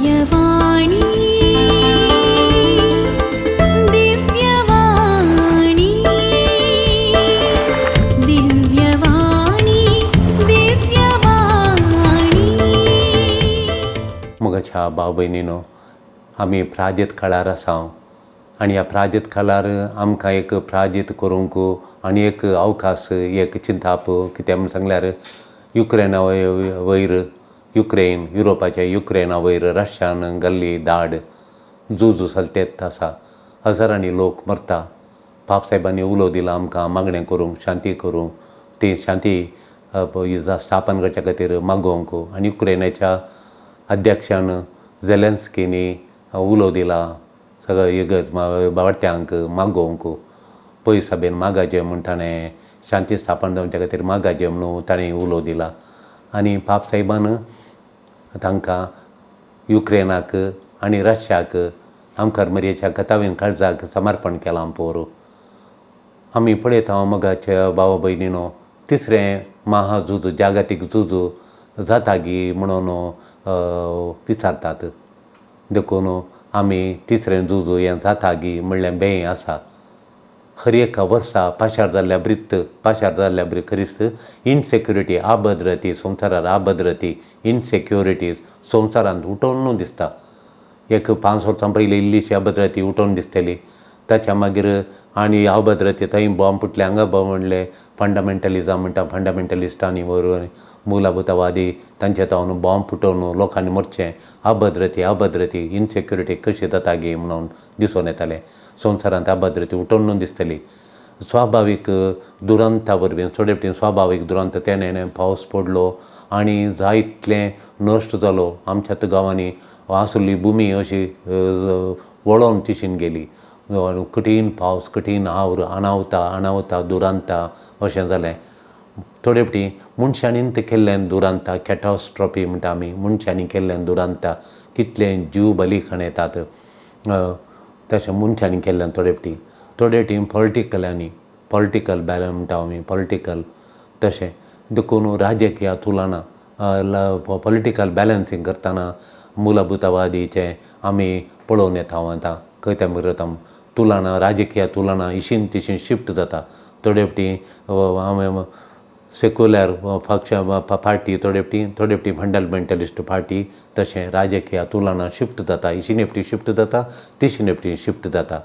दिव्यवाणी, दिव्यवाणी, दिव्यवाणी, दिव्यवाणी. मोगाच्या भाव भयणीनो, आमी प्राजीत काळार आसा आनी ह्या प्राजीत काळार आमकां एक प्राजीत करूंक आनी एक अवकाश, एक चिंताप. कितें म्हूण सांगल्यार युक्रेना वयर, युक्रेन, युरोपाच्या युक्रेना वयर रशियान घाल्ली दाड. झूज चलतेत आसा, हजारांनी लोक मरता. पाप साहेबांनी उलो दिला आमकां मागणें करूंक, शांती करूंक, ती शांती स्थापन करच्या खातीर मागोवंक. आनी युक्रेनाच्या अध्यक्षान झेलेन्स्कीनी उलो दिला सगळ्या इगर्ज बावट्यांक मागोवंक, पयस बेन मागाचें म्हूण, ताणें शांती स्थापन जावच्या खातीर मागाचें म्हणून ताणें उलो दिला. आनी पाप साहेबान तांकां युक्रेनाक आनी रशियाक आमकार मरयेच्या कथावीन काळजाक समर्पण केलां. पोर आमी पळयता, मोगाच्या भाव भयणीनो, तिसरें महाझूज, जागतीक झूज जाता गी म्हणून विचारतात. देखून आमी तिसरें झूज हें जाता गी म्हणलें बें आसा. हर एका वर्सा पाशार जाल्ल्या ब्रित, पाशार जाल्ल्या ब्री खरीच इनसेक्युरिटी, अभद्रती संवसारार, अभद्रती, इनसेक्युरिटी संवसारांत उठोवन दिसता. एक 5 वर्सां पयलीं इल्लीशी अभद्रती उठोवन दिसतली, ताच्या मागीर आनी अभद्रती, थंय बॉम्ब फुटले, हांगा बॉम्ब म्हणले. फंडामेंटलिजम म्हणटा, फंडामेंटलिस्टांनी, मूलभूतवादी, तांचे तावन बॉम्ब फुटोवन लोकांनी मरचें. अभद्रती, अभद्रती, इनसेक्युरिटी कशी जाता गी म्हणून दिसून येतालें. संवसारांत अभद्रती उठोवन दिसतली. स्वाभावीक दुरंता वरवीं, थोडे फावटी स्वाभावीक दुरंत, तेणे पावस पडलो आनी जायतलें नश्ट जालो. आमच्या गांवांनी आसली भुमी अशी वळोन तिशीन गेली. कठीण पावस, कठीण आवर, अनावता, अनावता, दुरांता अशें जालें. थोडे फावटी मनशांनी केल्ल्यान दुरांता, कॅटास्ट्रॉफी म्हणटा आमी, मनशांनी केल्ल्यान दुरांता कितले जीव बली येतात, तशें मनशांनी केल्ल्यान थोडे फावटी. थोडे फावटी पॉलिटिकलांनी, पॉलिटिकल बॅलन्स म्हणटा आमी, पॉलिटिकल तशें. देखून राजकीय तुलना, पॉलिटिकल बॅलन्सींग करतना मूलभूतवादीचें आमी पळोवन येता. आतां खंय करता तुलना, राजकीय तुलना इशीन तिशीन शिफ्ट जाता. थोडे फावटी आमी सेक्युलर पक्ष, पार्टी, थोडे फावटी, थोडे फावटी फंडामेंटलिस्ट पार्टी, तशें राजकीय तुलना शिफ्ट जाता. इशीन फावटी शिफ्ट जाता, तिशीन फावटी शिफ्ट जाता.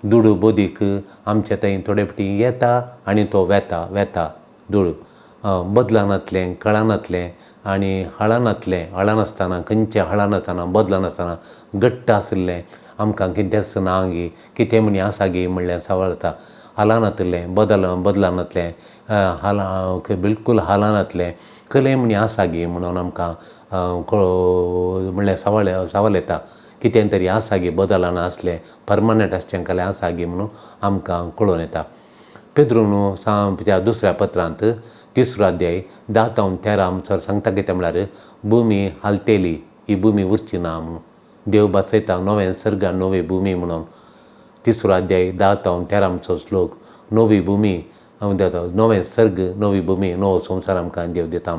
दुडू बोदीक आमचे थंय थोडे फावटी येता आनी तो वेता, वेता. दुडू बदलनातलें, कळनातलें आनी हळनातलें. हळनासतना, खंयचें हळनासतना, बदलनासतना घट्ट आशिल्लें आमकां कितेंच ना गी, कितें म्हणी आसा गी म्हणलें सवाल जाता. हालनातलें, बदल बदलनातलें, हाल बिलकूल हालनातलें कलें म्हणी आसा गी म्हणून आमकां म्हणल्यार सवाल सवाल येता. कितें तरी आसा गी बदलना आसलें, परमनंट आसचें कलें आसा गी म्हणून आमकां कळोन येता. पेद्रून त्या दुसऱ्या पत्रांत तिसरो अध्याय 10 तावन 13 आमचो सांगता. कितें म्हळ्यार भुमी हालतेली, ही भुमी उरची ना म्हणून. देव बसयता नवें सर्ग, नवी भुमी म्हणून. तिसरो अध्याय 10 तावन 13 आमचो श्लोक. नवी भुमी, नवें सर्ग, नवी भुमी, नवो संवसार आमकां देव दिता.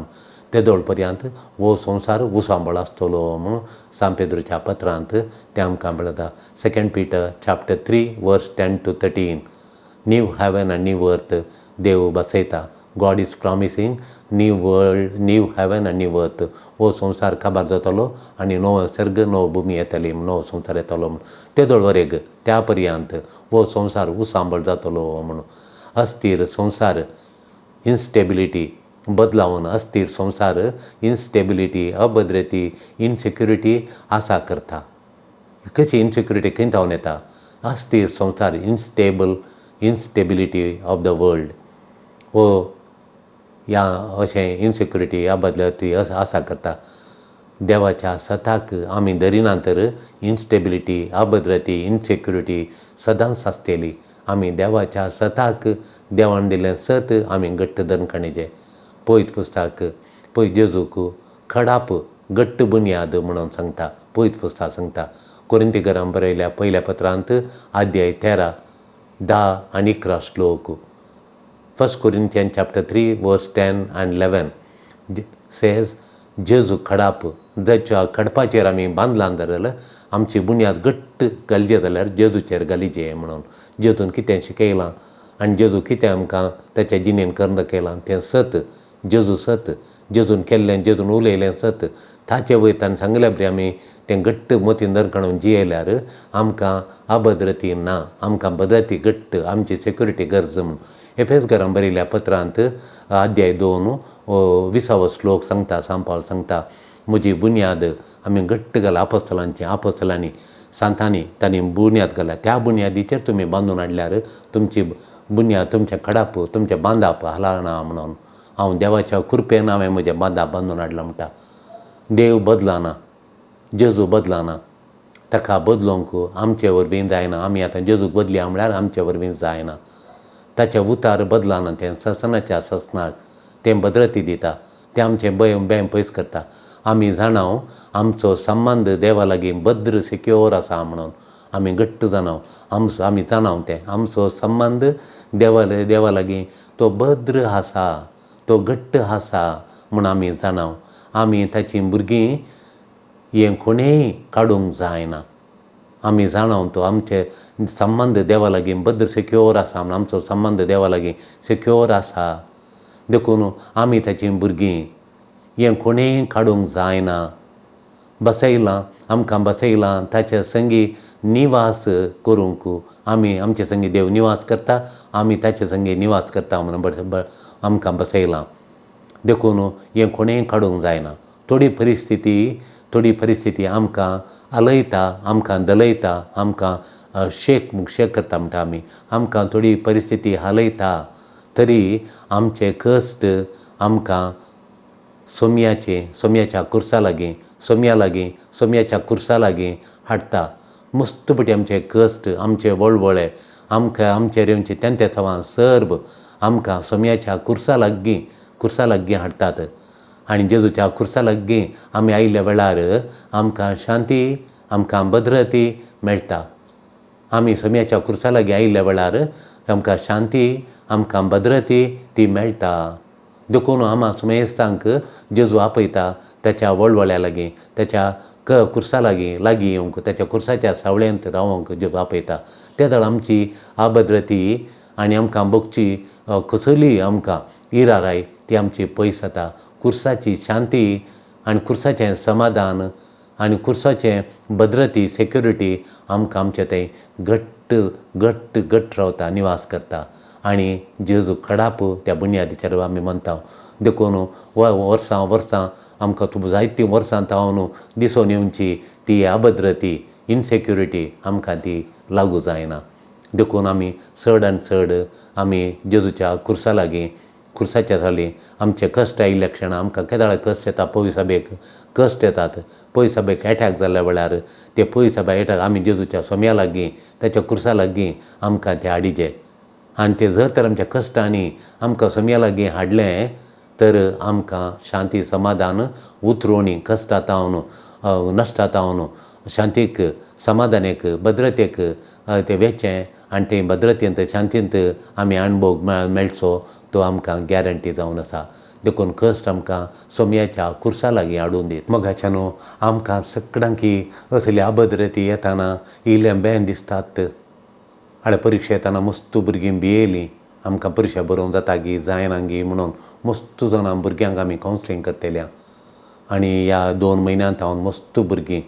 तेदोळ पर्यंत हो संवसार उसांबळ आसतलो म्हणून सांत पेद्रूच्या पत्रांत तें आमकां मेळटा. Second Peter chapter 3 verse 10 to 13. New heaven and new earth देव बसयता. God is promising new world, new heaven and new earth. हो संवसार काबार जातलो आनी नवो सर्ग, नवो भुमी येतली, नवो संवसार येतलो म्हूण. तेदोळ वरेग, त्या पर्यंत हो संवसार उसांबळ जातलो म्हणून. अस्थिर संवसार, इन्स्टेबिलिटी, बदलावन अस्थिर संवसार, इन्स्टेबिलिटी, अभद्रती, इनसेक्युरिटी आसा करता. कशी इनसेक्युरिटी खंय जावन येता? अस्थिर संवसार, instable, instability of the world. हो ह्या अशें इनसेक्युरिटी, अभद्रती आसा करता. देवाच्या सताक आमी धरिना तर इन्स्टेबिलिटी, अभद्रती, इनसेक्युरिटी सदांच आसतली. आमी देवाच्या सताक, देवान दिल्लें सत आमी घट्ट धरून काडचें. पवित्र पुस्तक पळय, जेजूक खडाप, घट्ट बुन्याद म्हणून सांगता. पवित्र पुस्तक सांगता, कोरिंतीकरां बरयल्या पयल्या पत्रांत अध्याय 13, 10 आनी 11 श्लोक. First Corinthian chapter 3 verse 10 and 11 says, जेजू खडाप. जाच्या खडपाचेर आमी बांदलां जाल्यार आमची बुन्याद घट्ट घालचे जाल्यार जेजूचेर घालिजे म्हणून. जेजून कितें शिकयलां आनी जेजू कितें आमकां ताच्या जिणेन करून दाखयलां तें सत, जेजू सत, जेजून केल्लें जेजून उलयलें सत, ताचे वयर ताणें सांगल्या बरी आमी तें घट्ट मतीन धरून काडून जियेल्यार आमकां अभद्रती ना, आमकां भद्रती घट्ट, आमची सेक्युरिटी गरज म्हूण. एफेसकारांक बरयल्ल्या पत्रांत अध्याय 2 20वो श्लोक सांगता, सांपावल सांगता, म्हजी बुन्याद आमी घट्ट घाला. आपोस्तलांचे, आपोस्तलांनी, सांतांनी तांणी बुन्याद घाल्या, त्या बुन्यादीचेर तुमी बांदून हाडल्यार तुमची बुन्याद, तुमचें खडाप, तुमचें बांदाप हालना म्हणून. हांव देवाच्या कृपेन हांवें म्हजें बांदाप बांदून हाडलां म्हणटा. देव बदलना, जेजू बदलना, ताका बदलूंक आमचे वरवीं जायना. आमी आतां जेजूक बदलया म्हळ्यार आमचे वरवीं जायना. ताचें उतार बदलना, तें ससनाच्या ससनाक तें भद्रती दिता, तें आमचें भंय पयस करता. आमी जाणाव आमचो संबंद देवा लागीं भद्र सिक्योर आसा म्हणून आमी घट्ट जाणाव, आमचो आमी जाणाव तें आमचो संबंद देवा लागीं तो भद्र आसा, तो घट्ट आसा म्हूण आमी जाणाव. आमी ताचीं भुरगीं हें कोणेंय काडूंक जायना. आमी जाणाव तो आमचे संबंद देवा लागीं भद्र सिक्योर आसा म्हूण, आमचो संबंद देवा लागीं सिक्योर आसा देखून आमी ताचीं भुरगीं हें कोणेंय काडूंक जायना. बसयलां आमकां, बसयलां ताचे संगी निवास करूंक, आमी आमचे संगी देव निवास करता, आमी ताचे संगी निवास करता म्हणून आमकां बसयलां देखून हें कोणेंय काडूंक जायना. थोडी परिस्थिती आमकां हालयता, आमकां दलयता, आमकां शेक शेक करता म्हणटा आमी, आमकां थोडी परिस्थिती हालयता तरी आमचे कश्ट आमकां सोम्याच्या कुर्सा लागीं, सोम्या लागीं, सोम्याच्या कुर्सा लागीं हाडटा. मस्त पटी आमचे कश्ट, आमचे वळवळे, आमकां आमचे रेवचे तेंते सवां सर्व आमकां सोम्याच्या कुर्सा लागीं हाडटात. आनी जेजूच्या कुर्सा लागीं आमी आयिल्ल्या वेळार आमकां शांती, आमकां भद्रती मेळटा. आमी सोम्याच्या कुर्सा लागीं आयिल्ल्या वेळार आमकां शांती, आमकां भद्रती ती मेळटा. देखून आमा सुमेस्तांक जेजू आपयता ताच्या वळवळ्या लागीं, ताच्या कुर्सा लागीं लागीं येवंक, ताच्या कुर्साच्या सावळेंत रावंक जेजू आपयता. ते जाल्यार आमची अभद्रती आनी आमकां भोगची कसली आमकां इराराय ती आमची पयस जाता. कुर्साची शांती आनी कुर्साचें समाधान आनी कुर्साचें भद्रती सेक्युरिटी आमकां आमचें थंय घट्ट घट्ट घट्ट रावता, निवास करता. आनी जेजू खडाप त्या बुन्यादीचेर आमी मानता. देखून वर्सां वर्सां आमकां तूं जायतीं वर्सां तावन दिसून येवची ती अभद्रती, इनसेक्युरिटी आमकां ती लागू जायना. देखून आमी चड आनी चड आमी जेजूच्या कुर्सा लागीं, कुर्साच्या साली आमचे कश्ट आयिल्ल्या क्षणा आमकां केदाळ कश्ट येता, पयसाबेक कश्ट येतात, पयसाबेक एटॅक जाल्ल्या वेळार ते पयसाबे एटॅक आमी जेजूच्या सोम्या लागीं, ताच्या कुर्सा लागीं आमकां ते हाडिजे. आनी ते जर तर आमच्या कश्टांनी आमकां सोम्या लागीं हाडलें तर आमकां शांती, समाधान, उतरोणी कश्टांत नश्टांत शांतीक, समाधानेक, भद्रतेक ते वेचें आनी ते भद्रतेंत शांतींत आमी अणभव मेळचो तो आमकां गॅरंटी जावन आसा. देखून कश्ट आमकां सोम्याच्या कुर्सा लागीं हाडून दीत. मोगाच्यानो आमकां सगळ्यांकी असली अभद्रती येताना इल्लें बेन दिसतात. हाडे परिक्षा येताना मस्त भुरगीं भियेलीं, आमकां परिक्षा बरोवंक जाता गी जायना गी म्हणून मस्त जाणां भुरग्यांक आमी कावन्सिलींग करतल्या. आनी ह्या 2 म्हयन्यांत हांव मस्त भुरगीं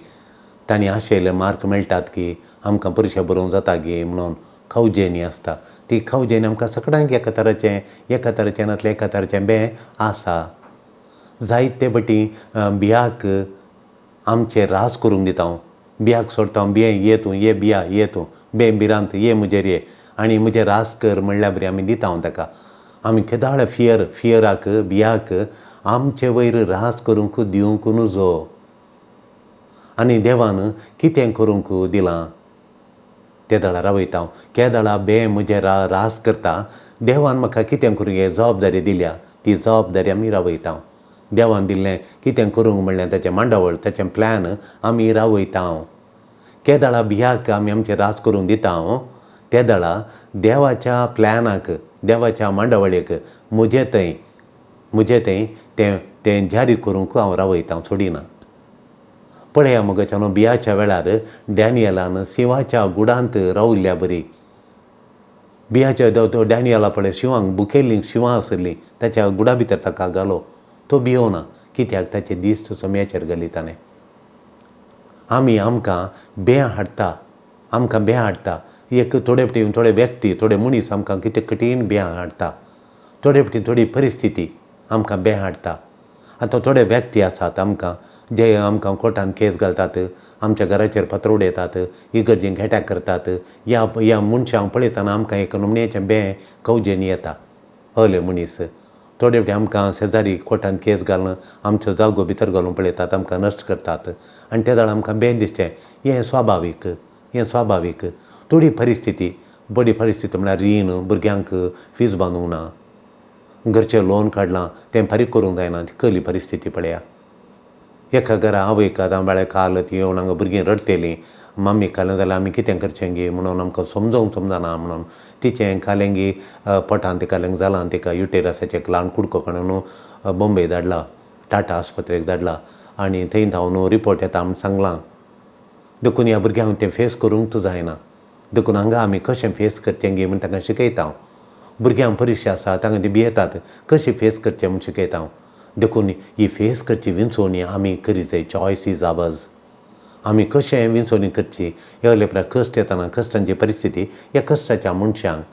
तांणी आशयले मार्क मेळटात की आमकां परिक्षा बरोवंक जाता गी म्हणून खवजेनी आसता. ती खवजेनी आमकां सगळ्यांक एका तराचें नासलें एका तराचें बें आसा. जायते बटी बियाक आमचे रास करूंक दिता हांव, बियाक सोडटा हांव, बिये ये तूं, ये बिया ये तूं, बे भिरांत ये म्हजेर ये आनी म्हजेर रास कर म्हणल्यार बरी आमी दिता हांव ताका. आमी केदाळ फियराक बियाक आमचे वयर रास करूंक दिवंक नुजो. आनी देवान कितें करूंक दिलां तेदाळा रावयता हांव, केदाळा बे म्हजेर रास करता, देवान म्हाका कितें करूंक हे जबाबदारी दिल्या ती जबाबदारी आमी रावयता हांव. देवान दिल्लें कितें करूंक म्हणलें ताचें मांडावळ, ताचें प्लॅन आमी रावयता हांव. केदाळा बियाक आमी आमचें रास करूंक दिता हांव, तेदाळा देवाच्या प्लॅनाक, देवाच्या मांडावळीक म्हजे थंय तें तें जारी करूंक हांव रावयता, हांव सोडिना. पळया मगो बियाच्या वेळार डॅनियलान शिंवाच्या गुडांत रावल्ल्या बरी. बियाच्या तो डॅनियला पळय शिंवांक बुकेल्लीं शिंवां आसलीं ताच्या गुडा भितर ताका घालो, तो भियोना कित्याक ताचे दीस सोम्याचेर घाली ताणें. आमी आमकां बें हाडटा, आमकां बें हाडटा. एक थोडे फावटी थोडे व्यक्ती थोडे मनीस आमकां कितें कठीण बें हाडटा, थोडे फावटी थोडी परिस्थिती आमकां बें हाडटा. आतां थोडे व्यक्ती आसात आमकां जे आमकां कोर्टान केस घालतात, आमच्या घराचेर पत्र उडयतात, इगर्जेंक एटॅक करतात. ह्या ह्या मनशांक पळयतना आमकां एक नमण्याचें बें कवजेन येता. हले मनीस थोडे फावटी आमकां शेजारी कोर्टान केस घालून आमचो जागो भितर घालून पळयतात, आमकां नश्ट करतात आनी ते जाण आमकां बें दिसचें. हें स्वाभावीक, हें स्वाभावीक. थोडी परिस्थिती बरी परिस्थिती म्हळ्यार रीण, भुरग्यांक फीज बांदूंक ना, घरचें लोन काडलां तें फारीक करूंक जायना, ती कसली परिस्थिती पळया. एका घरा आवयक आतां बाळे काल ती येवन हांगा भुरगीं रडटेलीं, मम्मी कालें जाल्यार आमी कितें करचें गे म्हणून आमकां समजोवंक समजना म्हणून तिचें कालें गी पोटान तिका जालां, तिका युटेरसाचें एक ल्हान कुडको काडून बॉम्बे धाडला, टाटा आस्पत्रेक धाडला आनी थंय धांवन रिपोर्ट येता म्हूण सांगलां. देखून ह्या भुरग्यांक तें फेस करूंक जायना. देखून हांगा आमी कशें फेस करचें गे म्हूण तांकां शिकयता हांव. भुरग्यांक परिक्षा आसा तांकां ती भियेतात, कशी फेस करचें म्हूण शिकयता हांव. देखून ही फेस करची विंचोवणी आमी करी जाय. Choice is ours. आमी कशें विंचोवणी करची. हे पळय कश्ट येतना कश्टांची परिस्थिती, ह्या कश्टाच्या मनशांक,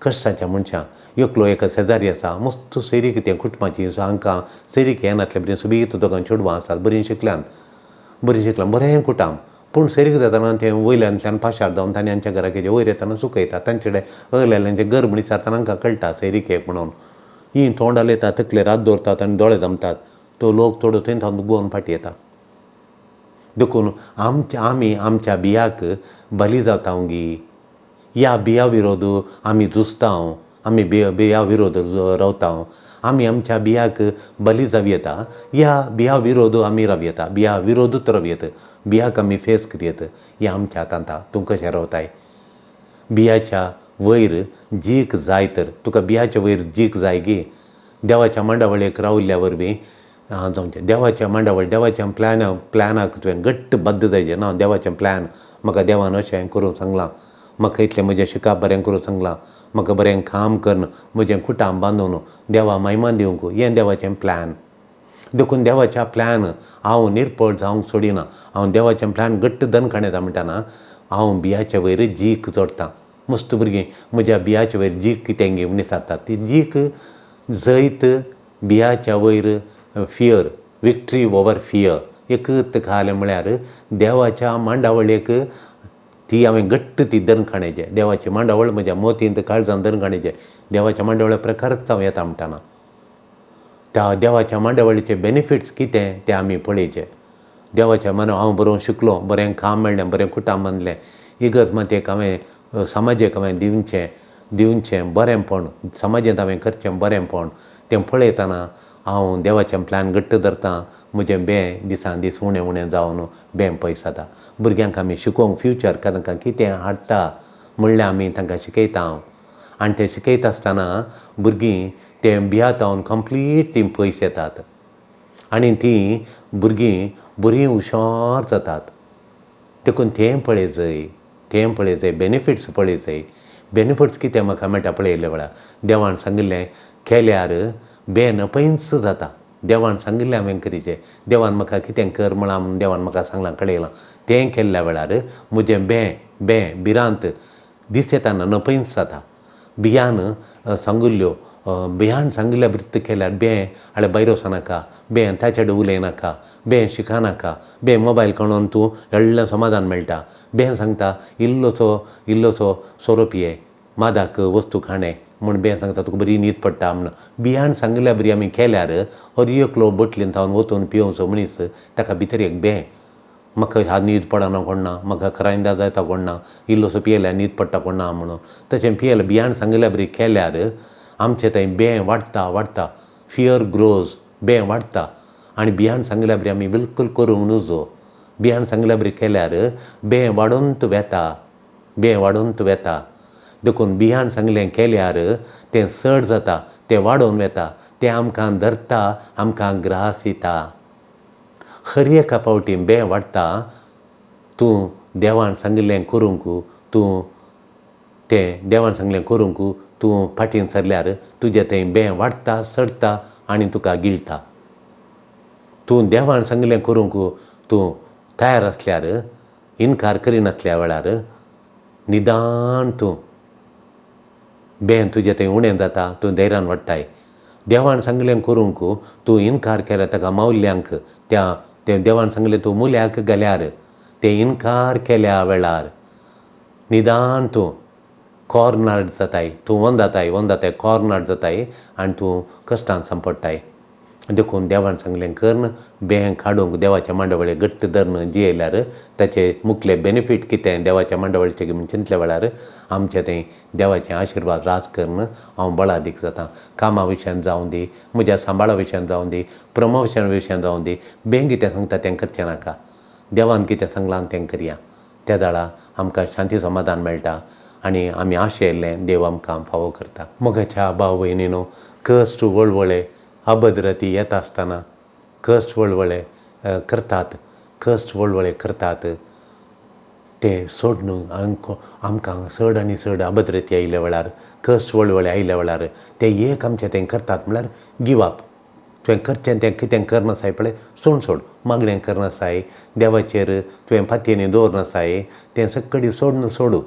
कश्टाच्या मनशांक एकलो एक शेजारी आसा मस्त सैरीक तें कुटुंबाची, हांकां सैरीक येनातलें बरीं सोबीत दोगां चेडवां आसात, बरीं शिकल्यांत, बरीं शिकलां, बरें कुटाम. पूण सैरीक जातना तें वयल्यानच्यान पाशार जावन तांणी आमच्या घराक वयर येतना चुकयता, तांचे कडेन वयल्यांचें घर म्हण विचारतना तांकां कळटा सैरीक म्हणून. ही तोंड हालयतात, तकलेर हात दवरतात आनी दोळे दामतात. तो लोक थोडो थंय थावन गोवन फाटी येता. देखून आमच्या आमी आमच्या बियाक बली जाता गी, ह्या बिया विरोध आमी झुजता, आमी बिया विरोध रावता, आमी आमच्या बियाक बली जावं येता, ह्या बिया विरोध आमी राव येता, बिया विरोधूच राव येता, बियाक आमी फेस करयत. हें आमच्या हातांत. तूं कशें रावताय? बियाच्या वयर जीक जाय तर तुका बियाच्या वयर जीक जाय गी. देवाच्या मांडावळीक रावल्ल्या वरवीं जावचें. देवाच्या मांडावळ, देवाच्या प्लॅनाक तुवें घट्ट बद्द जायचें ना. देवाचें प्लॅन म्हाका देवान अशें करूंक सांगलां, म्हाका इतलें म्हजें शिकप बरें करूंक सांगलां, म्हाका बरें काम करून म्हजें कुटाम बांदून देवा महिमा दिवंक, हें देवाचें प्लॅन. देखून देवाच्या प्लॅन हांव निर्पळ जावंक सोडिना. हांव देवाचें प्लॅन घट्ट दनखण येता म्हणटाना हांव बियाच्या वयर जीक जोडटा. मस्त भुरगीं म्हज्या बियाच्या वयर जीक कितें गे म्हूण विचारतात. ती जीक जैत बियाच्या वयर फियर, विक्ट्री ओवर फियर एकत घालें म्हळ्यार देवाच्या मांडावळीक ती हांवें घट्ट ती दनखणेचें. देवाची मांडावळ म्हज्या मोतींत काळजान दनखणेचें. देवाच्या मांडावळे प्रकारच हांव येता म्हणटाना त्या देवाच्या मांडावळीचे बेनिफिट्स कितें ते आमी पळयचे. देवाच्या मना हांव बरो शिकलो, बरें काम मेळ्ळें, बरें कुटाम बांदलें, इगर्ज मातयेक हांवें समाजेक हांवें दिवचें दिवचें बरेंपण, समाजेंत हांवें करचें बरेंपण, तें पळयतना हांव देवाचें प्लॅन घट्ट धरता. म्हजें बें दिसान दीस उणें उणें जावन बें पयस जाता. भुरग्यांक आमी शिकोवंक फ्युचर तांकां कितें हाडटा म्हणल्यार आमी तांकां शिकयता हांव. आनी तें शिकयता आसतना भुरगीं तें भियातावन कंप्लीट तीं पयस येतात आनी तीं भुरगीं बरीं हुशार जातात. देखून तें पळय जाय, तें पळय जाय, बेनिफिट्स पळय जाय. बेनिफिट्स कितें म्हाका मेळटा पळयल्ल्या वेळार देवान सांगिल्लें केल्यार बें नपयंच जाता. देवान सांगिल्लें हांवें करीचें, देवान म्हाका कितें कर म्हळां म्हूण देवान म्हाका सांगलां कळयलां, तें केल्ल्या वेळार म्हजें बें बें भिरांत दीस येताना नपयंच जाता. बियान सांगिल्ल्यो बियान सांगिल्ल्या वृत्त केल्यार बें हाडे भायर वचनाका, बें ताचे कडेन उलयनाका, बें शिकनाका, बें मोबायल काडून तूं व्हडलें समाधान मेळटा. बें सांगता इल्लोसो इल्लोसो सोरो पिये, मादाक वस्तू खाणें म्हूण बें सांगता तुका बरी न्हीद पडटा म्हूण. बियान सांगिल्ल्या बरी आमी केल्यार हर एकलो बोटलीन थावन वचून पिवचो मनीस ताका भितर एक बें म्हाका ह्या न्हीद पडना कोण ना, म्हाका खरांदा जाता कोण ना, इल्लोसो पियेल्यार न्हीद पडटा कोण ना म्हणून. तशें पियेल्यार बियान सांगिल्ल्या बरी केल्यार आमचें थंय बें वाडटा वाडटा, फियर ग्रोज, बें वाडटा. आनी बियान सांगिल्ल्या बरी आमी बिलकूल करूंक नजो. बियान सांगिल्ल्या बरी केल्यार बें वाडोवन वेता, बें वाडोवन वेता. देखून बियान सांगलें केल्यार तें चड जाता, तें वाडोवन वेता, तें आमकां धरता, आमकां ग्रास दिता. हर एका फावटी बें वाडटा, तूं देवान सांगिल्लें करूंक, तूं तें देवान सांगलें करूंक तूं फाटीन सरल्यार तुजें थंय बें वाडटा, चडटा आनी तुका गिळटा. तूं देवान सांगलें करूंक तूं तयार आसल्यार, इनकार करिनासल्या वेळार निदान तूं बें तुजें थंय उणें जाता, तूं धैर्यान वाडटाय. देवान सांगलें करूंक तूं इनकार केल्यार ताका मावल्यांक त्या तें देवान सांगलें तूं मुल्याक गेल्यार तें इनकार केल्या वेळार निदान तूं कॉर्नर जाताय, तूं वंदाताय वंदाताय कॉर्नर जाताय आनी तूं कश्टान सांपडटाय. देखून देवान सांगलें करून बें काडूंक देवाच्या मांडावळे घट्ट धरून जियेल्यार ताचे मुखले बेनिफीट कितें देवाच्या मांडावळीचे म्हूण चिंतल्या वेळार आमचे थंय देवाचे आशिर्वाद राज करून हांव बळादीक जाता. कामा विशयान जावं दी, म्हज्या सांबाळा विशयान जावं दी, प्रमोशन विशयान जावं दी, बें कितें सांगता तें करचें नाका, देवान कितें सांगलां तें करया. त्या जाळा आमकां शांती समाधान मेळटा आनी आमी आशेल्लें देव आमकां फावो करता. मोगाच्या भाव भयणीनो, कश्ट वळवळे अभद्रती येता आसतना कश्ट वळवळे करतात, कश्ट वळवळे करतात ते सोडून आमकां चड आनी चड अभद्रती आयिल्ल्या वेळार, कश्ट वळवळे आयिल्ल्या वेळार ते एक आमचें तें करतात म्हळ्यार गिव अप. तुवें करचें तें कितें करनासाय पळय सोड सोड, मागणें करनासाय, देवाचेर तुवें पातयेनी दवरनासाय, तें सगळें सोडून सोडू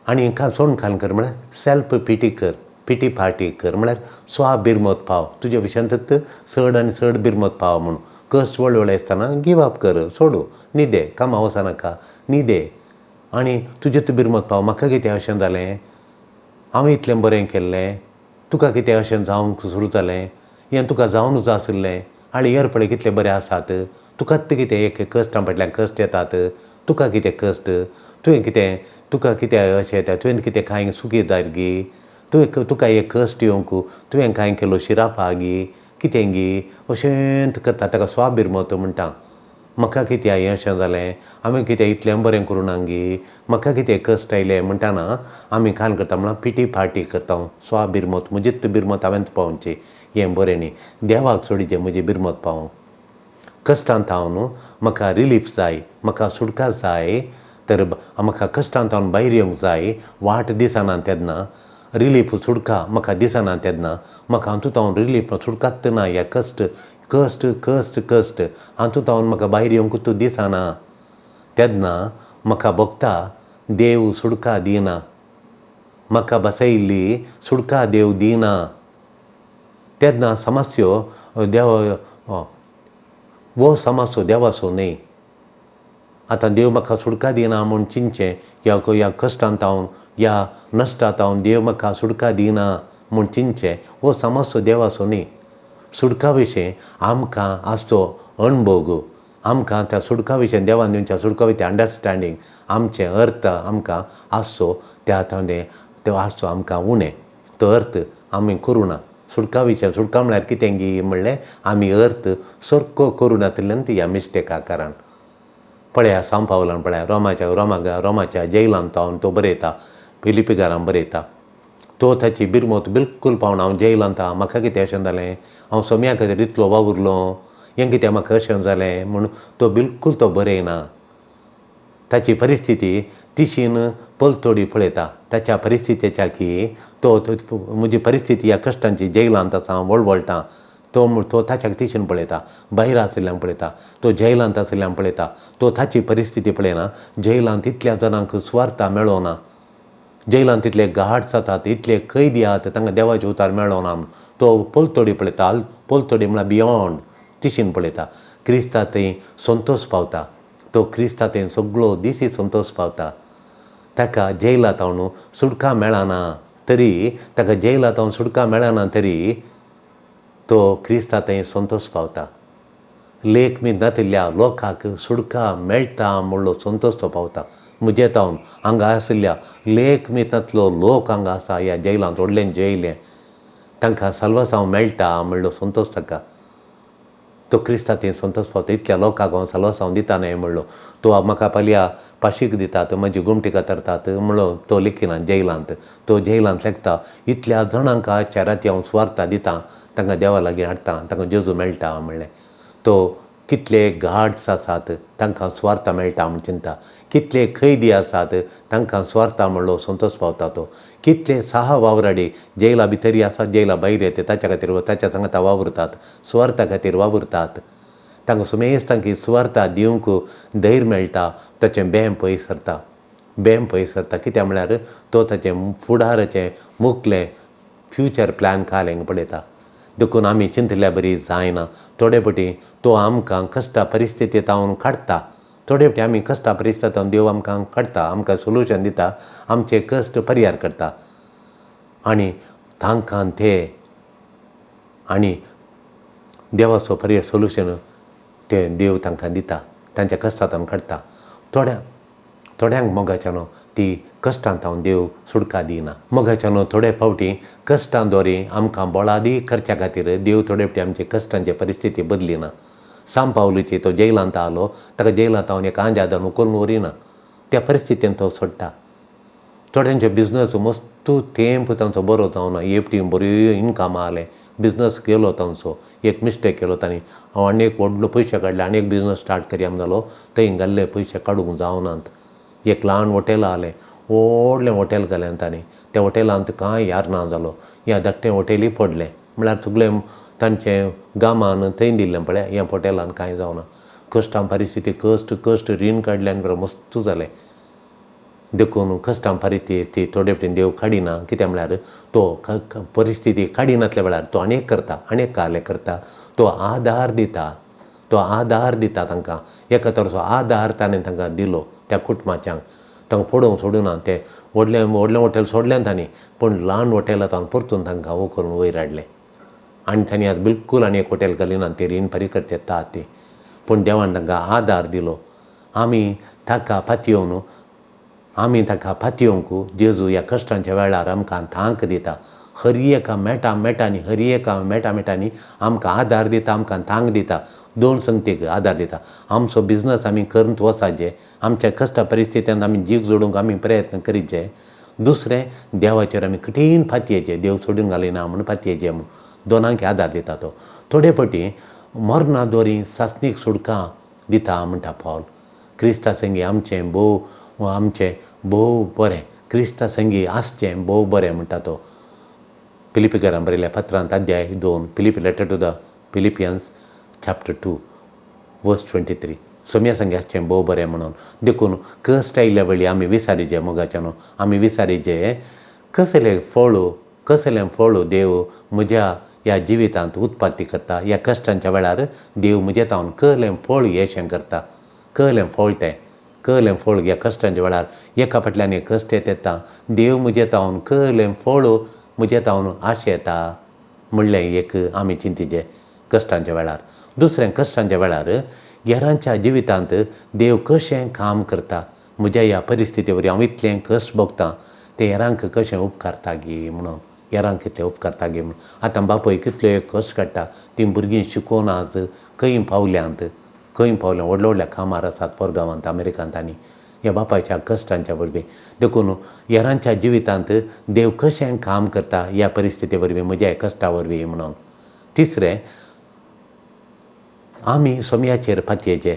आनी सोडून खाल कर म्हळ्यार सेल्फ पिटी कर, पिटी पार्टी कर म्हळ्यार स्वा बिरमत पाव, तुज्या विशयांत चड आनी चड बिरमत पाव म्हूण. कश्ट वळवळे आसतना गिव अप कर, सोडू, न्हिदे, कामां वचनाका, न्हिदे आनी तुजें तूं बिरमत पाव. म्हाका कितें अशें जालें, हांवें इतलें बरें केल्लें, तुका कितें अशें जावंक सुरू जालें, हें तुका जावनूच आशिल्लें, आनी यर पळय कितले बरें आसात, तुकाच कितें एक कश्टां फाटल्यान कश्ट येतात, तुका कितें कश्ट, तुवें कितें तुका कितें अशें येता, तुवें कितें कांय सुखी जाय गी, तुवें तुका एक कश्ट येवंक तुवें कांय केलो शिरापा गी कितें गी अशें करता, ताका स्वाबिरमत म्हणटा. म्हाका कितें हें अशें जालें, हांवें कितें इतलें बरें करूं ना गी, म्हाका कितें कश्ट आयलें म्हणटाना आमी काल करता म्हळ्यार पिटी पार्टी करता, स्वा बिरमत, म्हजीच बिरमत हांवें पावोवची, हें बरें न्ही. देवाक सोडीचें म्हजी बिरमत पावोवंक. कश्टांत हांव न्हू म्हाका रिलीफ जाय, म्हाका सुटका जाय, तर म्हाका कश्टांत हांव भायर येवंक जाय, वाट दिसना तेन्ना रिलीफ सुटका म्हाका दिसना तेन्ना म्हाका हातूंत हांव रिलीफ सुटकाच ना, ह्या कश्ट कश्ट कश्ट कश्ट हातूंत हांव म्हाका भायर येवंक तूं दिसना तेन्ना म्हाका भोगता देव सुटका दिना, म्हाका बसयल्ली सुटका देव दिना. तेन्ना समस्यो देव हो समस्यो देवाचो न्हय. आतां देव म्हाका सुटका दिना म्हूण चिंतचें, ह्या ह्या कश्टांत हांव ह्या नश्टांत हांव देव म्हाका सुटका दिना म्हूण चिंतचें, हो समस्यो देवाचो न्हय. सुटका विशीं आमकां आसचो अणभोग, आमकां त्या सुटका विशीं देवान दिवच्या सुटका विशीं अंडरस्टँडींग, आमचें अर्थ आमकां आसचो त्या तो आसचो आमकां उणें, तो अर्थ आमी करूं ना. सुटका विशीं सुटका म्हळ्यार कितें गी म्हणलें आमी अर्थ सारको करूं नातिल्ल्यान ती ह्या मिस्टेका कारण. पळया सांव पावलान पळया रोमाच्या रोमा रोमाच्या जैलांत हांव तो बरयता, फिलिपीकारांक बरयता, तो ताची बिरमत बिलकूल पावना. हांव जैलांत आहा, म्हाका कितें अशें जालें, हांव सोम्या खातीर इतलो वावुरलो, हें कितें म्हाका अशें जालें म्हूण तो बिलकूल तो बरयना. ताची परिस्थिती तिशीन पलतोडी पळयता, ताच्या परिस्थितीच्या की तो म्हजी परिस्थिती ह्या कश्टांची जैलांत आसा, हांव वळवळटा, तो तो ताच्या तिशीन पळयता, भायर आशिल्ल्यान पळयता, तो जैलांत आशिल्ल्यान पळयता, तो ताची परिस्थिती पळयना. जैलांत इतल्या जाणांक सुवार्ता मेळना, जैलांत इतले गार्ड्स जातात, इतले कैदी आहात, तांकां देवाचे उतार मेळना म्हूण तो पलतोडी पळयता. पलतोडी म्हळ्यार बियोंड तिशीन पळयता. क्रिस्ता थंय संतोश पावता, तो क्रिस्ता थंय सगळो दिसी संतोश पावता. ताका जैलांत हांव सुटका मेळना तरी, ताका जैलांत हांव सुटका मेळना तरी तो क्रिस्ता थंय संतोश पावता. लेख मी नातिल्ल्या लोकांक सुटका मेळटा म्हणलो संतोश तो पावता. म्हजे तावन हांगा आशिल्ल्या लेख मितांतलो लोक हांगा आसा ह्या जैलांत व्हडलें जैलें, तांकां साल्वासांव मेळटा म्हणलो संतोश ताका. तो क्रिस्ता थंय संतोश पावता. इतल्या लोकांक हांव साल्वासांव दिता न्हय म्हणलो तो म्हाका पालया पाशीक दितात, म्हजी गोमटी कातरतात म्हणलो तो लेखिना जैलांत. तो जैलांत लेखता इतल्या जाणांक आजच्या राती हांव सुवार्ता दिता, तांकां देवा लागीं हाडटा, तांकां जेजू मेळटा म्हणलें. तो कितले गार्ड्स आसात तांकां सुवार्ता मेळटा म्हूण चिंता, कितले कैदी आसात तांकां सुवार्ता म्हणलो संतोश पावता तो, कितले सहा वावराडी जेला भितरी आसात जेला भायर येते ताच्या खातीर ताच्या सांगता वावुरतात, सुवार्ता खातीर वावुरतात. तांकां सुमेज तांकां सुवार्ता दिवंक धैर्य मेळटा, ताचें बेम पयस सरता, बेम पयस सरता. कित्याक म्हळ्यार तो ताचें फुडाराचें मुखलें फ्युचर प्लॅन कालेंक पळयता. देखून आमी चिंतल्या बरी जायना. थोडे फावटी तो आमकां कश्टा परिस्थितींत काडटा, थोडे फावटी आमी कश्टा परिस्थितींत देव आमकां काडटा, आमकां सोल्युशन दिता, आमचे कश्ट परिहार करता आनी तांकां ते आनी देवाचो परिहार सोल्युशन ते देव तांकां दिता, तांच्या कश्टांतल्यान काडटा. थोड्यांक मोगाच्यानो ती कश्टांत देव सुटका दिना. मोगाच्यानो थोडे फावटी कश्टां दोरी आमकां बोळादी करच्या खातीर देव थोडे फावटी आमचे कश्टांचे परिस्थिती बदलिना. सांव पावलूची तो जेलांत आलो, ताका जेलांत हांव एका आंजादान उखलून व्हरिना, त्या परिस्थितीन तो सोडटा. थोड्यांचे बिजनस मस्तू तेंप तांचो बरो जावना, एकटी बरी इनकम आलें, बिजनस केलो तांचो, एक मिस्टेक केलो तांणी, हांव आनी एक व्हडलो पयशे काडले आनी एक बिजनस स्टार्ट करया म्हण जालो, थंय घाल्ले पयशे काडूंक जावनात. एक ल्हान हॉटेल आलें, व्हडलें हॉटेल घालें तांणी, त्या हॉटेलांत कांय यार ना जालो, ह्या धाकटें हॉटेलूय पडलें. म्हळ्यार सगळें तांचें गामान थंय दिल्लें पळय, ह्या हॉटेलान कांय जावना. कश्टां परिस्थिती कश्ट कश्ट रीण काडल्यान बरें मस्तू जालें. देखून कश्टां परिस्थिती थोडे फावटी देव काडिना. कित्याक म्हळ्यार तो परिस्थिती काडिनातल्या वेळार तो आनी एक करता, आनी एक कार्य करता, तो आदार दिता, तो आदार दिता तांकां. एका तरेचो आदार ताणें तांकां दिलो त्या कुटुंबाच्यांक, तांकां पडोवंक सोडूना. तें व्हडलें व्हडलें हॉटेल सोडलें तांणी, पूण ल्हान हॉटेलां तांकां परतून तांकां वो करून वयर हाडलें आनी तांणी आतां बिलकूल आनी एक हॉटेल घालिना, ते रीण फारीक करता येता ती. पूण देवान तांकां आदार दिलो. आमी ताका पातयेवन, आमी ताका पातयेवंक जेजू ह्या कश्टांच्या वेळार आमकां तांक दिता. हर एका मेटा मेटांनी, हर एका मेटा मेटांनी आमकां आदार दिता, आमकां तांक दिता, दोन संगतीक आदार दिता. आमचो बिजनस आमी करून वचाचे, आमच्या कश्टा परिस्थितींत आमी जीव जोडूंक आमी प्रयत्न करीचे. दुसरें देवाचेर आमी कठीण पातयेचे, देव सोडून घालिना म्हूण पातयेचे म्हूण दोनांक आदार दिता तो. थोडे फावटी मरणा दोरी सासणीक सुटका दिता म्हणटा पावल. क्रिस्ता संगी आमचें भोव, आमचें भोव बरें, क्रिस्ता संगी आसचें भोव बरें म्हणटा तो. फिलिपीकारां बरयल्या पत्रांत अध्याय 2, Philippi letter to the Philippians chapter 2 verse 23, Saumya संगी आसचें भोव बरें म्हणून. देखून कश्ट आयिल्ल्या वेळी आमी विसारीचे मोगाच्यानो, आमी विसारीचे कसलें फळ, कसलें फळ देव म्हज्या ह्या जिवितांत उत्पत्ती करता. ह्या कश्टांच्या वेळार देव म्हज्या तावन कहलें फळ येशें करता, कहलें फळ तें, कहलें फळ ह्या कश्टांच्या वेळार एका फाटल्यान एक कश्ट येता, देव म्हज्या तावन कहलें फळ म्हज्या तावन आशेता येता म्हणलें एक आमी चिंतिचें कश्टांच्या वेळार. दुसरें कश्टांच्या वेळार हेरांच्या जिवितांत देव कशें काम करता, म्हज्या ह्या परिस्थिती वरवीं हांव इतलें कश्ट भोगतां तें हेरांक कशें उपकारता गी म्हणून, हेरांक कितलें उपकारता गी म्हणून. आतां बापूय कितले कश्ट काडटा, तीं भुरगीं शिकोवन आज खंय पावल्यांत, खंय पावल्या, व्हडल्या व्हडल्या कामार आसात परगांवांत, अमेरिकांत आनी ह्या बापायच्या कश्टांच्या वरवीं. देखून हेरांच्या जिवितांत देव कशें काम करता ह्या परिस्थिती वरवीं, म्हज्या कश्टा वरवीं म्हणून. तिसरें आमी सोम्याचेर पातयेचे,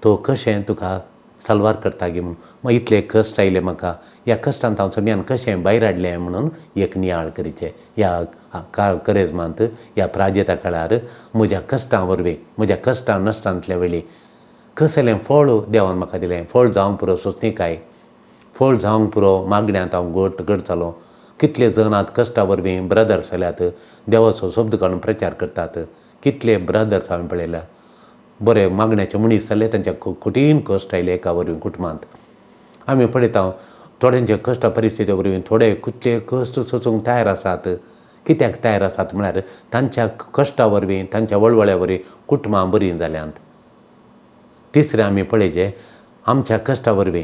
तो कशें तुका सलवार करता गी म्हणून. मागीर इतले कश्ट आयले म्हाका, ह्या कश्टांत हांव सोम्यान कशें भायर हाडलें म्हणून एक नियाळ करीचे. ह्या करेजमांत, ह्या प्राजेता काळार म्हज्या कश्टां वरवीं, म्हज्या कश्टां नश्टांतल्या वेळी कसलें फळ देवान म्हाका दिलें. फळ जावंक पुरो सोंसणीकाय, फळ जावंक पुरो मागण्यांत हांव घट घट जालो. कितले जण आतां कश्टा वरवीं ब्रदर्स जाल्यात, देवाचो शब्द काडून प्रचार करतात. कितले ब्रदर्स हांवें पळयल्या, बरे मागण्याचे मनीस जाले, तांच्या कठीण कश्ट आयले एका वरवीं कुटुंबांत. आमी पळयता थोड्यांच्या कश्टा परिस्थिती वरवीं थोडे कितले कश्ट सोसूंक तयार आसात. कित्याक तयार आसात म्हळ्यार तांच्या कश्टा वरवीं, तांच्या वळवळ्या वरवीं कुटुंबां बरीं जाल्यांत. तिसरें आमी पळयचें आमच्या कश्टा वरवीं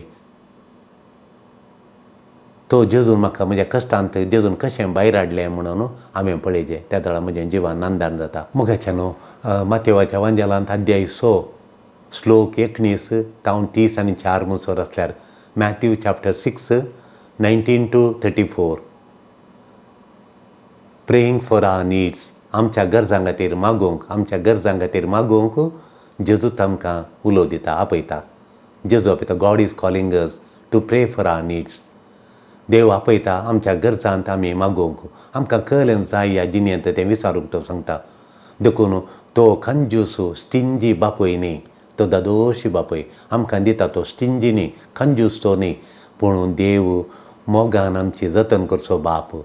तो जेजून म्हाका म्हज्या कश्टांत जेजून कशें भायर हाडलें म्हणून हांवें पळयचें. त्या वेळार म्हजें जिवान नांदान जाता. मोगाच्या न्हू मातेवाच्या वांजेलांत अध्याय 6 श्लोक 19 तावन 30 आनी 4 मुसर आसल्यार Matthew chapter 6 19 to 34. Praying for our needs, आमच्या गरजां खातीर मागूंक, आमच्या गरजां खातीर मागूंक जेजूच आमकां उलो दिता, आपयता. जेजू आपयता. God is calling us to pray for our needs. देव आपयता आमच्या गरजांत आमी मागूंक. आमकां कळ्ळें जाय ह्या जिणेंत तें विचारूंक तो सांगता. देखून तो कंजूस स्टिंजी बापूय न्ही, तो दादोशी बापूय आमकां दिता. तो स्टिंजी न्ही, कंजूस तो न्ही, पूण देव मोगान आमची जतन करचो बाप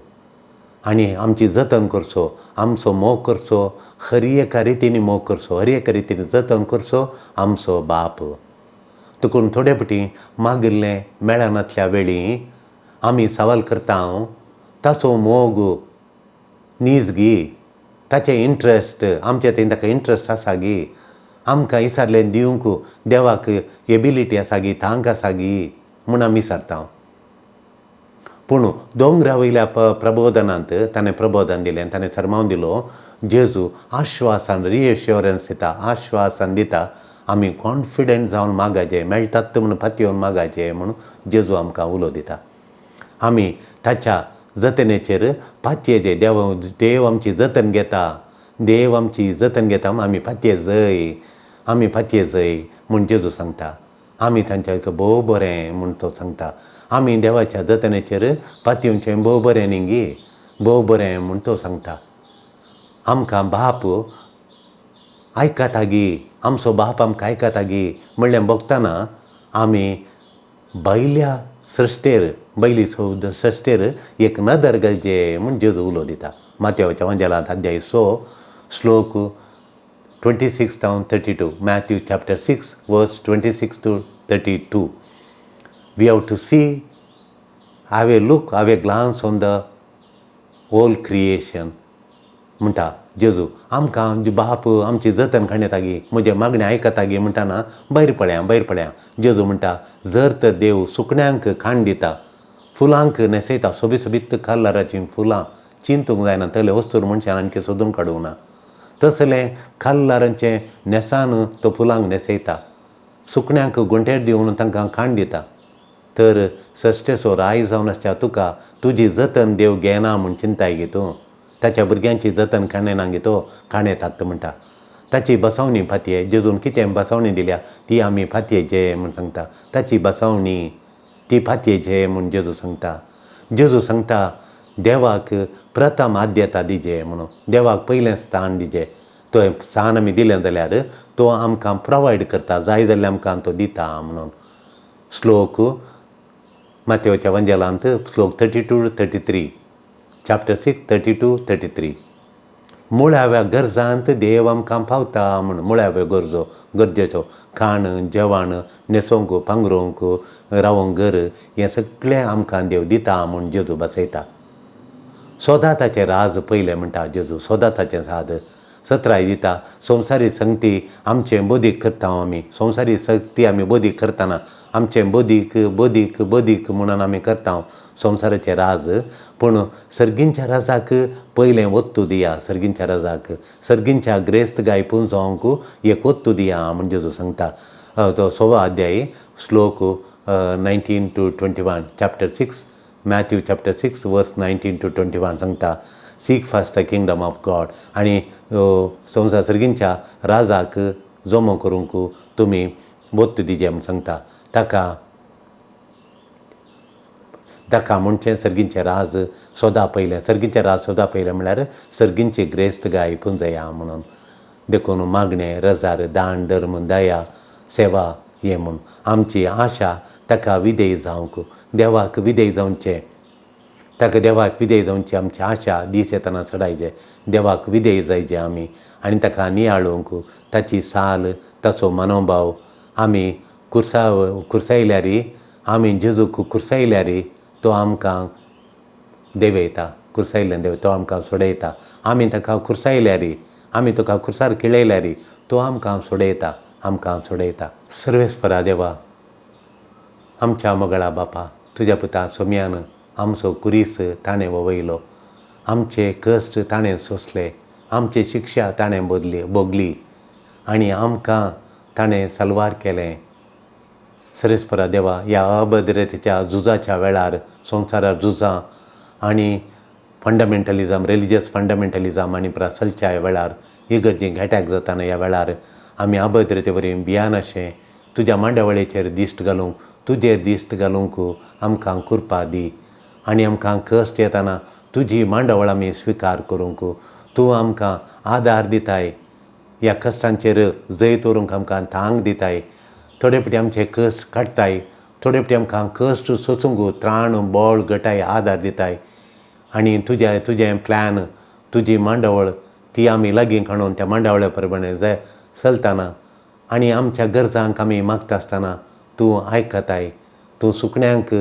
आनी आमची जतन करचो, आमचो मोग करचो, हर एका रितीन मोग करचो, हर एका रितीन जतन करचो आमचो बाप. देखून थोडे फावटी मागिल्लें मेळनातल्या वेळी आमी सवाल करता, ताचो मोग नीज गी, ताचें इंट्रस्ट आमचे थंय ताका इंट्रस्ट आसा गी, आमकां विचारलें दिवंक देवाक एबिलिटी आसा गी, तांक आसा गी म्हूण आमी विचारता. पूण दोंगरा वयल्या प्रबोधनांत ताणें प्रबोधन दिलें, ताणें थरमावन दिलो. जेजू आश्वासन, रिएश्योरन्स दिता, आश्वासन दिता. आमी कॉन्फिडंट जावन मागाचे, मेळटात म्हूण पातयेवन मागाचे म्हूण जेजू आमकां उलो दिता. आमी ताच्या जतनेचेर पातयेचे. देव देव आमची जतन घेता, देव आमची जतन घेता म्हूण आमी पातये जय, आमी पातये जय म्हूण जेजू सांगता. आमी तांच्या भोव बरें म्हूण तो सांगता. आमी देवाच्या जतनेचेर पातयेवचें भोव बरें न्ही गी, भोव बरें म्हूण तो सांगता. आमकां बाप आयकता गी, आमचो बाप आमकां आयकता गी म्हणलें भोगतना आमी भायल्या सृश्टेर, भायली सृश्टेर एक नदर घालचे म्हूण जेजू उलो दिता. मातेवाच्या वंजेलांत अध्याय 6 श्लोक 26 जावन 32, Matthew chapter 6 verse 26 to 32. We have to see, have a look, have a glance on the whole creation म्हणटा जेजू. आमकां आमचे बाप आमची जतन काडटा गी, म्हजें मागणें आयकता गी म्हणटाना भायर पळया, भायर पळया. जेजू म्हणटा, जर तर देव सुकण्यांक खाण दिता, फुलांक न्हेसयता, सोबीत सोबीत कलराचीं फुलां, चिंतूंक जायना तसले वस्तूर मनशान आणखी सोदून काडूंक ना, तसलें कलरांचें न्हेसान तो फुलांक न्हेसयता, सुकण्यांक गोंटेर दिवन तांकां खाण दिता, तर सश्टेचो राय जावन आसच्या तुका तुजी जतन देव घेना म्हूण चिंताय गी तूं. ताच्या भुरग्यांची जतन काणेना गी तो काणेतात म्हणटा. ताची बसावणी फातये, जेजून कितें बसावणी दिल्या ती आमी फातयेचे म्हूण सांगता. ताची बसावणी ती फातयेचे म्हूण जेजू सांगता. जेजू सांगता देवाक प्रथम आद्यता दिजे म्हणून, देवाक पयलें स्थान दिजे. तो स्थान आमी दिलें जाल्यार तो आमकां प्रोवायड करता, जाय जाल्यार आमकां तो दिता म्हणून. श्लोक मातेवच्या वंजेलांत श्लोक 32 33, चॅप्टर 6 32 33. मुळाव्या गरजांत देव आमकां पावता म्हूण. मुळाव्यो गरजो, गरजेचो खाण, जेवण, न्हेसोवंक, पांगरूंक, रावोंक घर, हें सगळें आमकां देव दिता म्हूण जेजू बसयता. सोदा ताचें राज पयलें म्हणटा जेजू, सोदा ताचें साद. सत्राय दिता. संवसारी संगती आमचें बदीक करता आमी, संवसारी सक्ती आमी बदीक करतना आमचें बदीक बदीक बदीक म्हणून आमी करता संवसाराचें राज. पूण सर्गींच्या राजाक पयलें वत्तू दिया, सर्गींच्या राजाक, सर्गींच्या ग्रेस्त गाय पुंजोवंक एक वत्तू दिया म्हूण जेजू सांगता. तो 16 अध्याय श्लोक 19 to 21, chapter 6, Matthew chapter 6 verse 19 to 21 सांगता, seek first the kingdom of God. आनी संवसार सर्गींच्या राजाक जमो करूंक तुमी वत्तू दिजे म्हूण सांगता. ताका ताका म्हणचें सर्गींचें राज सोदा पयलें, सर्गींचें राज सोदा पयलें म्हळ्यार सर्गींची ग्रेस्त गाय पुंजया म्हणून. देखून मागणें, रजार, दान, धर्म, दया, सेवा हें म्हूण आमची आशा ताका विधेय जावंक, देवाक विधेय जावचें, ताका देवाक विधेय जावची आमची आशा दीस येतना चडायचे, देवाक विधेय जायचे आमी आनी ताका नियाळूंक, ताची साल, ताचो मनोभाव आमी कुर्सायल्यार, आमी जेजूक कुर्सायल्यार तो आमकां देवयता, कुर्सायल्ल्यान देव तो आमकां सोडयता. आमी ताका कुर्सायल्यार, आमी तुका कुर्सार खेळयल्यार तो आमकां सोडयता, आमकां सोडयता. सर्वेस्परा देवा, आमच्या मोगळा बापा, तुज्या पुता सोम्यान आमचो कुरीस ताणें ववयलो, आमचे कश्ट ताणें सोंसले, आमची शिक्षा ताणें भोगली आनी आमकां ताणें सलवार केलें. सर्वेस्परा देवा, ह्या अभद्रतेच्या झुजाच्या वेळार, संवसारार झुजां आनी फंडामेंटलिजम, रिलिजियस फंडामेंटलिजम आनी प्रसलच्या वेळार, इगर्जींक एटॅक जाताना ह्या वेळार आमी अभद्रते वरी भियानाशें तुज्या मांडावळीचेर दिश्ट घालूंक, तुजेर दिश्ट घालूंक आमकां कृपा दी. आनी आमकां कश्ट येताना तुजी मांडावळ आमी स्विकार करूंक तूं आमकां आदार दिताय. ह्या कश्टांचेर जैत व्हरूंक आमकां तांक दिताय. थोडे फावटी आमचे कश्ट काडटाय, थोडे फावटी आमकां कश्ट सोसूंक त्राण, बळ, घटाय, आदार दिताय. आनी तुज्या तुजें प्लॅन, तुजी मांडावळ ती आमी लागीं काडून त्या मांडावळ्या प्रमाणे जाय चलतना आनी आमच्या गरजांक आमी मागता आसतना तूं आयकताय. तूं सुकण्यांक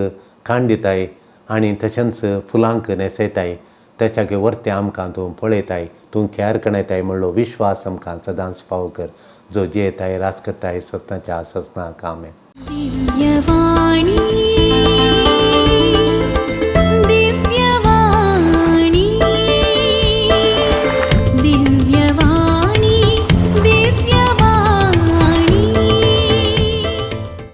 खाण दिताय आनी तशेंच फुलांक न्हेसयताय. तेच्या वर्तें आमकां तूं पळयताय, तूं कॅर कणयताय म्हणलो विश्वास आमकां सदांच फावो कर, जो जियेताय, राज करताय ससनाच्या ससना. आमेन. दिव्यवाणी.